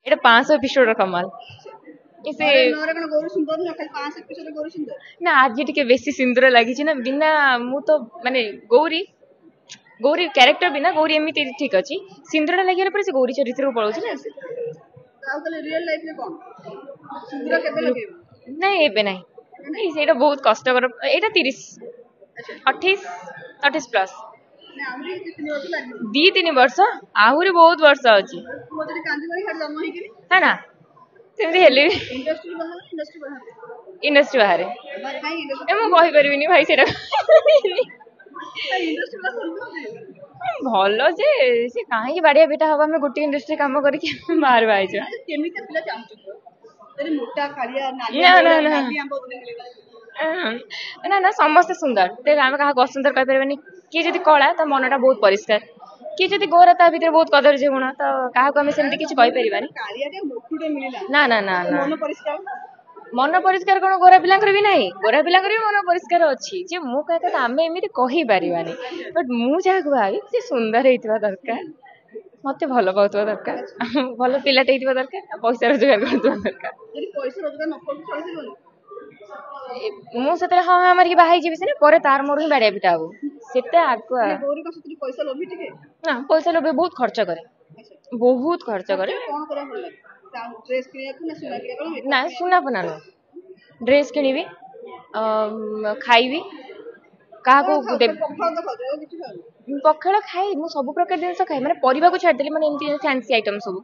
ଏଇଟା 500 ଏପିସୋଡର କମାଲ। ସେ ନଅରେ କଣ ଗୌରୀ ସୁନ୍ଦର ନୁହଁ? ଖାଲି 500 ଏପିସୋଡ ଗୌରୀ ସୁନ୍ଦର ନା, ଆଜି ଟିକେ ବେଶୀ ସିନ୍ଦୁର ଲାଗିଛି ନା। ବିନା ମୁଁ ତ ମାନେ ଗୌରୀ ଗୌରୀ କ୍ୟାରେକ୍ଟର ବିନା ଗୌରୀ ଏମିତି ଠିକ ଅଛି, ସିନ୍ଦୁରଟା ଲାଗିଗଲା ପରେ ସେ ଗୌରୀ ଚରିତ୍ରକୁ ପଳଉଛି ନା। ଆଉ ତାହେଲେ ରିଅଲ ଲାଇଫରେ କଣ ସିନ୍ଦୁର କେବେ ଲଗେଇବ? ନାଇଁ, ଏବେ ନାହିଁ। ସେଇଟା ବହୁତ କଷ୍ଟକର। ଏଇଟା 30, 28, 28 ପ୍ଲସ୍। ଆହୁରି 2-3 ବର୍ଷ ଲାଗିବ। 2-3 ବର୍ଷ, ଆହୁରି ବହୁତ ବର୍ଷ ଅଛି। ପୁଅ ଯଦି କାନ୍ଦିବନି ଖାଲି ଜନ୍ମ ହେଇକିରି? ନା ନା, ସେମିତି ହେଲେ ବି ଇଣ୍ଡଷ୍ଟ୍ରି ବାହାରେ, ଇଣ୍ଡଷ୍ଟ୍ରି ବାହାରେ, ଇଣ୍ଡଷ୍ଟ୍ରି ବାହାରେ। କାଇଁ? ଏ ମୁଁ କହିପାରିବିନି ଭାଇ ସେଇଟା। ଇଣ୍ଡଷ୍ଟ୍ରି ଭଲ ଯେ, ସେ କାହିଁକି ବାଡିଆ ପିଟା ହବ? ଆମେ ଗୋଟେ ଇଣ୍ଡଷ୍ଟ୍ରି କାମ କରିକି ବାହାରେ ବାହାରିଯିବା। କେମିତିଆ ପିଲା ଚାହୁଁଛ? ଯଦି ମୋଟା, କାଳିଆ? ନା ନା ନା ନା ନା, ସମସ୍ତେ ସୁନ୍ଦର। ଦେଖ, ଆମେ କାହାକୁ ଅସୁନ୍ଦର କହିପାରିବାନି। କିଏ ଯଦି କଳା, ତା ମନଟା ବହୁତ ପରିଷ୍କାର। କିଏ ଯଦି ଗୋରା, ତା ଭିତରେ ବହୁତ କଦର୍ଯ୍ୟ ଗୁଣ। ତ କାହାକୁ ଆମେ ସେମିତି କିଛି କହିପାରିବାନି। କାଳିଆଟେ ମୋଟୁଟେ ମିଳିଲା? ନା ନା ନା ନା। ମନ ପରିଷ୍କାର? ମନ ପରିଷ୍କାର କଣ ଗୋରା ପିଲାଙ୍କର ବି ନାହିଁ? ଗୋରା ପିଲାଙ୍କର ବି ମନ ପରିଷ୍କାର ଅଛି ଯେ, ମୁଁ କହିବା କଥା ଆମେ ଏମିତି କହିପାରିବାନି। ବଟ୍ ମୁଁ ଯାହାକୁ ଭାବି, ସେ ସୁନ୍ଦର ହେଇଥିବା ଦରକାର, ମତେ ଭଲ ପାଉଥିବା ଦରକାର, ଭଲ ପିଲାଟେ ହେଇଥିବା ଦରକାର, ଆଉ ପଇସା ରୋଜଗାର କରୁଥିବା ଦରକାର। ଯଦି ପଇସା ରୋଜଗାର ନ କରୁଛି, ଚଳିପାରିବନି? ମୁଁ ସେଥିରେ ହଁ ହଁ ମାରିକି ବାହା ହେଇଯିବି ସିନା, ପରେ ତାର ମୋର ହିଁ ବାଡିଆ ପିଟା ହବୁ ସେତେ ଆଗୁଆ। ଗୌରୀ କଣ ସେଥିରେ ପଇସା ଲୋଭି ଟିକେ? ନା, ପଇସା ଲୋଭି, ବହୁତ ଖର୍ଚ୍ଚ କରେ, ବହୁତ ଖର୍ଚ୍ଚ କରେ। କଣ କରିବାକୁ ଭଲ ଲାଗେ? ଡ୍ରେସ୍ କିଣିବାକୁ ନା ସୁନା କିଣିବାକୁ? ନା, ସୁନା ଫୁନା ନୁହଁ। ଡ୍ରେସ୍ କିଣିବି, ଖାଇବି, କାହାକୁ ଦେବି। ପଖାଳ ତ ଖାଉଛ, ଆଉ କିଛି ଖାଉନି? ପଖାଳ ଖାଏ, ମୁଁ ସବୁ ପ୍ରକାର ଜିନିଷ ଖାଏ, ମାନେ ପରିବାକୁ ଛାଡ଼ିଦେଲେ। ମାନେ ଏମିତି ଫ୍ୟାନ୍ସି ଆଇଟମ୍ ସବୁ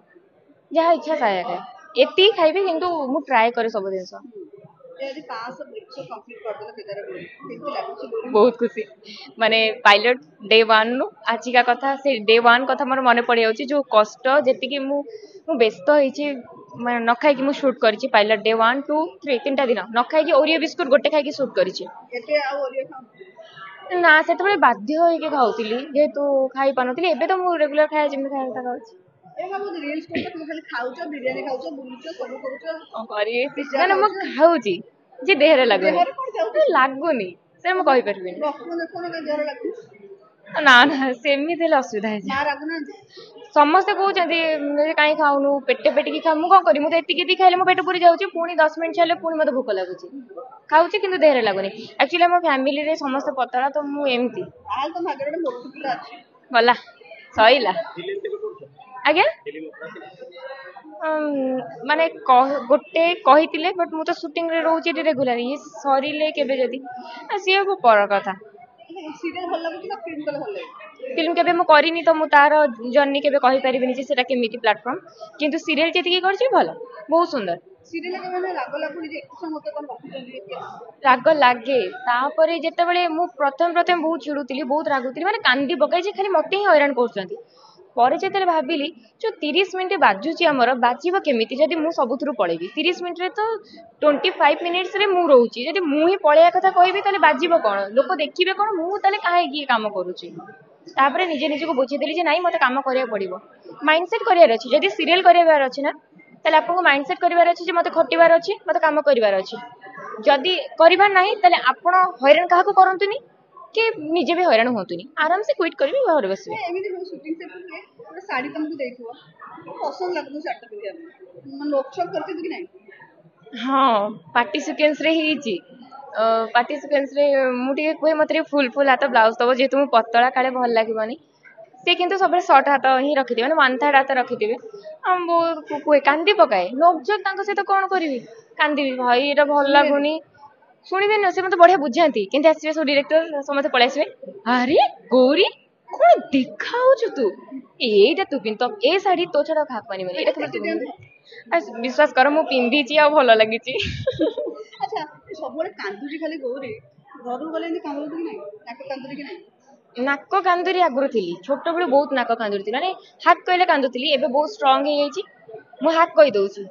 ଯାହା ଇଚ୍ଛା ଖାଇବା ଖାଏ, ଏତିକି ଖାଇବି, କିନ୍ତୁ ମୁଁ ଟ୍ରାଏ କରେ ସବୁ ଜିନିଷ। ଆଜି 500 ଏପିସୋଡ କମ୍ପ୍ଲିଟ୍ କରିଦେଲ କେଦାର ଗୌରୀ, କେମିତି ଲାଗୁଛି ଗୌରୀ? ବହୁତ ଖୁସି। ମାନେ ପାଇଲଟ ଡେ ୱାନ୍ରୁ ଆଜିକା କଥା, ସେ ଡେ ୱାନ୍ କଥା ମୋର ମନେ ପଡ଼ିଯାଉଛି। ଯୋଉ କଷ୍ଟ, ଯେତିକି ମୁଁ ବ୍ୟସ୍ତ ହେଇଛି, ମାନେ ନ ଖାଇକି ମୁଁ ସୁଟ୍ କରିଛି ପାଇଲଟ ଡେ 1, 2, 3, 3ଟା ଦିନ ନ ଖାଇକି, ଓରିଓ ବିସ୍କୁଟ ଗୋଟେ ଖାଇକି ସୁଟ୍ କରିଛି। ଏବେ ଆଉ ଓରିଓ ଖାଉନ? ନା, ସେତେବେଳେ ବାଧ୍ୟ ହେଇକି ଖାଉଥିଲି, ଯେହେତୁ ଖାଇ ପାରୁନଥିଲି। ଏବେ ତ ମୁଁ ରେଗୁଲାର ଖାଇବା ଯେମିତି ଖାଇବା କଥା ଖାଉଛି। ଏବେ ଭାବୁଛି ରିଲ୍ସ କରୁଛ, ତୁମେ ଖାଲି ଖାଉଛ, ବିରିୟାନୀ ଖାଉଛ, ବୁଲୁଛ, ସବୁ କରୁଛ। କଣ କରିବି? ନା ନା, ମୁଁ ଖାଉଛି ଯେ ଦେହରେ ଲାଗୁନି। ଦେହରେ କଣ ଯାଉଛି? ଲାଗୁନି, ସେ ମୁଁ କହିପାରିବିନି। ଡକ୍ଟର ଦେଖୁନ, କାଇଁ ଦେହରେ ଲାଗୁନି? ନା ନା, ସେମିତି ହେଲେ ଅସୁବିଧା ହେଇଯିବ। ମା ରାଗୁନାହାନ୍ତି? ସମସ୍ତେ କହୁଛନ୍ତି କାହିଁ ଖାଉନୁ, ପେଟେ ପେଟିକି ଖା। ମୁଁ କଣ କରିବି? ମୁଁ ତ ଏତିକି ଏତିକି ଖାଇଲେ ମୋ ପେଟ ପୁରି ଯାଉଛି, ପୁଣି 10 ମିନିଟ୍ ଛାଡ଼ିଲେ ପୁଣି ମତେ ଭୋକ ଲାଗୁଛି। ଖାଉଛି କିନ୍ତୁ ଦେହରେ ଲାଗୁନି। ଆକ୍ଚୁଆଲି ଆମ ଫ୍ୟାମିଲିରେ ସମସ୍ତେ ପତଳା, ତ ମୁଁ ଏମିତି। ତାହେଲେ ତମ ଭାଗ୍ୟରେ ଗୋଟେ ମୋଟୁ ପିଲା ଅଛି। ଗଲା, ସଇଲା। ଆଜ୍ଞା, ମାନେ ଗୋଟେ କହିଥିଲେ, ବଟ୍ ମୁଁ ତ ସୁଟିଂରେ ରହୁଛି ଏଠି ରେଗୁଲାର। ଇଏ ସରିଲେ କେବେ ଯଦି, ସିଏ ପର କଥା। ସିରିଏଲ ଭଲ ଲାଗୁଛି ନା ଫିଲ୍ମ କଲେ ଭଲ ଲାଗେ? ଫିଲ୍ମ କେବେ ମୁଁ କରିନି, ତ ମୁଁ ତାର ଜର୍ଣ୍ଣି କେବେ କହିପାରିବିନି ଯେ ସେଟା କେମିତି ପ୍ଲାଟଫର୍ମ। କିନ୍ତୁ ସିରିଏଲ ଯେତିକି କରିଛି ଭଲ, ବହୁତ ସୁନ୍ଦର। ସିରିଏଲ କେବେ ମାନେ ରାଗ ଲାଗୁନି ଯେ ଏତେ ସମୟ ମତେ କଣ ରଖୁଛନ୍ତି ଏତେ? ରାଗ ଲାଗେ। ତାପରେ ଯେତେବେଳେ ମୁଁ ପ୍ରଥମେ ପ୍ରଥମେ ବହୁତ ଚିଡୁଥିଲି, ବହୁତ ରାଗୁଥିଲି, ମାନେ କାନ୍ଦି ପକାଇଛି, ଖାଲି ମତେ ହିଁ ହଇରାଣ କରୁଛନ୍ତି। ପରେ ଯେତେବେଳେ ଭାବିଲି, ଯୋଉ 30 ମିନିଟ୍ ବାଜୁଛି ଆମର, ବାଜିବ କେମିତି ଯଦି ମୁଁ ସବୁଥିରୁ ପଳେଇବି? 30 ମିନିଟ୍ରେ ତ 25 ମିନିଟ୍ସରେ ମୁଁ ରହୁଛି। ଯଦି ମୁଁ ହିଁ ପଳେଇବା କଥା କହିବି, ତାହେଲେ ବାଜିବ କଣ? ଲୋକ ଦେଖିବେ କଣ? ମୁଁ ତାହେଲେ କାହିଁକି କାମ କରୁଛି? ତାପରେ ନିଜେ ନିଜକୁ ବୁଝେଇଦେଲି ଯେ ନାଇଁ, ମତେ କାମ କରିବାକୁ ପଡିବ। ମାଇଣ୍ଡ ସେଟ୍ କରିବାର ଅଛି। ଯଦି ସିରିଏଲ କରିବାର ଅଛି ନା, ତାହେଲେ ଆପଣଙ୍କୁ ମାଇଣ୍ଡ ସେଟ୍ କରିବାର ଅଛି ଯେ ମତେ ଖଟିବାର ଅଛି, ମତେ କାମ କରିବାର ଅଛି। ଯଦି କରିବାର ନାହିଁ, ତାହେଲେ ଆପଣ ହଇରାଣ କାହାକୁ କରନ୍ତୁନି କି ନିଜେ ବି ହଇରାଣ ହୁଅନ୍ତୁନି। ଆରାମସେ କ୍ୱିଟ୍ କରିବି, ଘରେ ବସିବେ। ଏମିତି ସୁଟିଂ ସେଟ୍ ହୁଏ, ଗୋଟେ ଶାଢୀ ତମକୁ ଦେଇଥିବ, ପସନ୍ଦ ଲାଗୁଥିବ ଶାଢୀଟା ପିନ୍ଧିବା ପାଇଁ, ମାନେ ନୋକଝୋକ କରିଛନ୍ତି କି ନାହିଁ? ହଁ, ପାର୍ଟି ସିକ୍ୱେନ୍ସରେ ହେଇଛି। ପାର୍ଟି ସିକ୍ୱେନ୍ସରେ ମୁଁ ଟିକେ କୁହେ ମତେ ଟିକେ ଫୁଲ୍ ଫୁଲ୍ ହାତ ବ୍ଲାଉଜ ଦବ, ଯେହେତୁ ମୁଁ ପତଳା, କାଳେ ଭଲ ଲାଗିବନି। ସେ କିନ୍ତୁ ସବୁବେଳେ ସର୍ଟ ହାତ ହିଁ ରଖିଥିବେ, ମାନେ ୱାନ୍ ଥାର୍ଡ ହାତ ରଖିଥିବେ। ଆଉ ବହୁତ କୁହେ, କାନ୍ଦି ପକାଏ। ନୋକଝୋକ ତାଙ୍କ ସହିତ କଣ କରିବି? କାନ୍ଦିବି, ଭାଇ ଏଇଟା ଭଲ ଲାଗୁନି। ଶୁଣିବେ ନା, ସେ ମତେ ବଢିଆ ବୁଝାନ୍ତି। କେମିତି ଆସିବେ ସବୁ ଡିରେକ୍ଟର, ସମସ୍ତେ ପଳେଇ ଆସିବେ, ଆରେ ଗୌରୀ, କଣ ଦେଖା ହଉଛୁ ତୁ, ଏଇଟା ତୁ ପିନ୍ଧ, ଏ ଶାଢୀ ତୋ ଛଡା କାହାକୁ ମାନିବନି, ଏଇଟା କେବଳ ତୁ ପିନ୍ଧିବୁ। ଆଉ ବିଶ୍ୱାସ କର, ମୁଁ ପିନ୍ଧିଛି ଆଉ ଭଲ ଲାଗିଛି। ଆଚ୍ଛା, ସବୁବେଳେ କାନ୍ଦୁଛି ଖାଲି ଗୌରୀ, ଘରକୁ ଗଲେ ଏମିତି କାନ୍ଦୁଛି କି ନାହିଁ? ନାକ କାନ୍ଦୁରି କି ନାହିଁ? ନାକ କାନ୍ଦୁରି ଆଗରୁ ଥିଲି। ଛୋଟବେଳୁ ବହୁତ ନାକ କାନ୍ଦୁରି ଥିଲି, ମାନେ ହାକ୍ କହିଲେ କାନ୍ଦୁଥିଲି। ଏବେ ବହୁତ ଷ୍ଟ୍ରଙ୍ଗ ହେଇଯାଇଛି, ମୁଁ ହାକ୍ କହିଦଉଛି।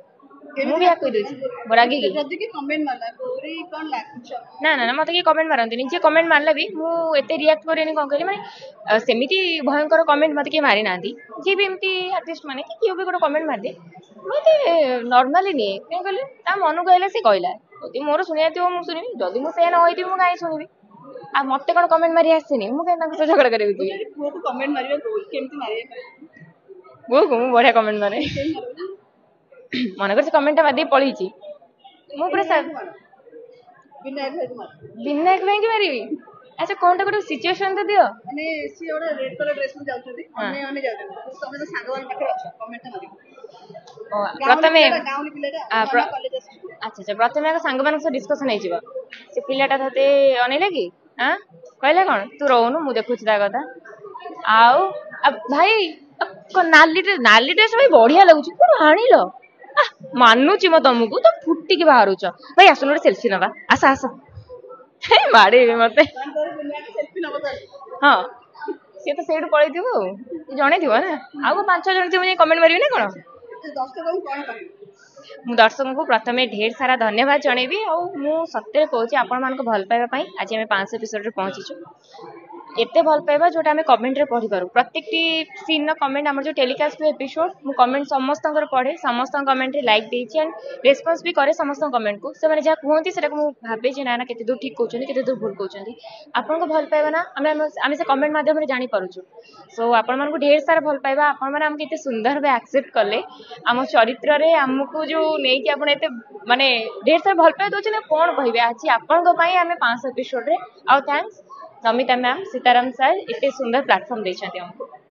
ମୁଁ ବି ହାକ୍ କହିଦଉଛି ରାଗିକି। ଯଦି କି କମେଣ୍ଟ ମାରିଲା, ଗୌରୀ କଣ ଲାଗୁଛ? ନା ନା ନା, ମତେ କିଏ କମେଣ୍ଟ ମାରନ୍ତିନି। ଯିଏ କମେଣ୍ଟ ମାରିଲା ବି ମୁଁ ଏତେ ରିଆକ୍ଟ କରେନି। କଣ କହିଲି, ମାନେ ସେମିତି ଭୟଙ୍କର କମେଣ୍ଟ ମତେ କିଏ ମାରି ନାହାନ୍ତି। ଯିଏ ବି ଏମିତି ଆର୍ଟିଷ୍ଟ ମାନେ କି କିଏ ବି ଗୋଟେ କମେଣ୍ଟ ମାରିଦିଏ, ମୁଁ ଏତେ ନର୍ମାଲି ନିଏ। କାହିଁ କହିଲେ, ତା ମନକୁ ଆଇଲା ସେ କହିଲା। ଯଦି ମୋର ଶୁଣିବାର ଥିବ ମୁଁ ଶୁଣିବି, ଯଦି ମୁଁ ସେଇଆ ନ ହେଇଥିବି, ମୁଁ କାହିଁ ଶୁଣିବି? ଆଉ ମତେ କଣ କମେଣ୍ଟ ମାରି ଆସିନି? ମୁଁ କାହିଁ ତାଙ୍କ ସହ ଝଗଡ଼ା କରିବାକୁ ଯିବି? ଗୋଟେ ପୁଅକୁ କମେଣ୍ଟ ମାରିବେ ଗୌରୀ, କେମିତି ମାରିବେ? ପୁଅକୁ ମୁଁ ବଢିଆ କମେଣ୍ଟ ମାରେ। କେମିତି ମାରିବେ? ମନେକର ସେ କମେଣ୍ଟଟା ମାରିଦେଇ ପଳେଇଛି, ମୁଁ ପୁରା ବିନାୟକ ମାର, ବିନାୟକ ଭାଇକୁ ମାର। ବିନାୟକ ଭାଇକି ମାରିବି? ଆଚ୍ଛା, କ'ଣଟା ଗୋଟେ ସିଚୁଏସନ୍ ତ ଦିଅ। ମାନେ ସିଏ ଗୋଟେ ରେଡ୍ କଲର ଡ୍ରେସ୍ ପିନ୍ଧି ଯାଉଛନ୍ତି, ଅନ୍ୟ ମାନେ ଯାଉଛନ୍ତି, ତମେ ତ ସାଙ୍ଗମାନଙ୍କ ପାଖରେ ଅଛ, କମେଣ୍ଟଟା ମାରିବ। ଓ, ପ୍ରଥମେ ଗାଉଁଲି ପିଲାଟା ନୂଆ କଲେଜ ଆସିଛି। ଆଚ୍ଛା, ପ୍ରଥମେ ଆଗ ସାଙ୍ଗମାନଙ୍କ ସହ ଡିସ୍କସନ୍ ହେଇଯିବ। ସେ ପିଲାଟା ତତେ ଅନେଇଲା କି? ଆଁ, କହିଲା କ'ଣ? ତୁ ରହୁନୁ, ମୁଁ ଦେଖୁଛି ତା କଥା। ଆଉ ଭାଇ, ନାଲି ଡ୍ରେସ୍, ନାଲି ଡ୍ରେସ୍ ଭାଇ ବଢିଆ ଲାଗୁଛି, କୋଉଠୁ ଆଣିଲ? ମାନୁଛି ମୁଁ ତମକୁ, ତମେ ଫୁଟିକି ବାହାରୁଛ। ଭାଇ ଆସୁନ ଗୋଟେ ସେଲ୍ଫି ନବା, ଆସ ଆସ। ବାଡେଇବେ ମତେ। ସେଲ୍ଫି ନବ ତାହେଲେ? ହଁ, ସିଏ ତ ସେଇଠୁ ପଳେଇଥିବ, ଆଉ ଜଣେ ଥିବ ନା, ଆଉ କଣ 5 ଜଣ ଥିବ ଯାଇ କମେଣ୍ଟ ମାରିବି ନା କ'ଣ? ଦର୍ଶକଙ୍କୁ କ'ଣ କହିବେ? ମୁଁ ଦର୍ଶକଙ୍କୁ ପ୍ରଥମେ ଢେର ସାରା ଧନ୍ୟବାଦ ଜଣେଇବି। ଆଉ ମୁଁ ସତରେ କହୁଛି, ଆପଣମାନଙ୍କ ଭଲ ପାଇବା ପାଇଁ ଆଜି ଆମେ 500 ଏପିସୋଡ଼ରେ ପହଞ୍ଚିଛୁ। ଏତେ ଭଲ ପାଇବା ଯୋଉଟା ଆମେ କମେଣ୍ଟରେ ପଢ଼ିପାରୁ, ପ୍ରତ୍ୟେକଟି ସିନ୍ର କମେଣ୍ଟ, ଆମର ଯେଉଁ ଟେଲିକାଷ୍ଟ ହୁଏ ଏପିସୋଡ଼, ମୁଁ କମେଣ୍ଟ ସମସ୍ତଙ୍କର ପଢ଼େ, ସମସ୍ତଙ୍କ କମେଣ୍ଟରେ ଲାଇକ୍ ଦେଇଛି ଆଣ୍ଡ ରେସ୍ପନ୍ସ ବି କରେ ସମସ୍ତଙ୍କ କମେଣ୍ଟକୁ। ସେମାନେ ଯାହା କୁହନ୍ତି ସେଟାକୁ ମୁଁ ଭାବେ ଯେ ନା ନା, କେତେ ଦୂର ଠିକ୍ କହୁଛନ୍ତି, କେତେ ଦୂର ଭୁଲ କହୁଛନ୍ତି। ଆପଣଙ୍କ ଭଲ ପାଇବା ନା ଆମେ ସେ କମେଣ୍ଟ ମାଧ୍ୟମରେ ଜାଣିପାରୁଛୁ। ସୋ ଆପଣମାନଙ୍କୁ ଢେର ସାରା ଭଲ ପାଇବା। ଆପଣମାନେ ଆମକୁ ଏତେ ସୁନ୍ଦର ଭାବେ ଆକ୍ସେପ୍ଟ କଲେ, ଆମ ଚରିତ୍ରରେ ଆମକୁ ଯେଉଁ ନେଇକି ଆପଣ ଏତେ ମାନେ ଢେର ସାରା ଭଲ ପାଇବା ଦେଉଛନ୍ତି, ଆଉ କ'ଣ କହିବେ। ଆଜି ଆପଣଙ୍କ ପାଇଁ ଆମେ 500 ଏପିସୋଡ଼ରେ। ଆଉ thanks Namita ma'am, Sitaram sir, ଏତେ ସୁନ୍ଦର ପ୍ଲାଟଫର୍ମ ଦେଇଛନ୍ତି ଆମକୁ।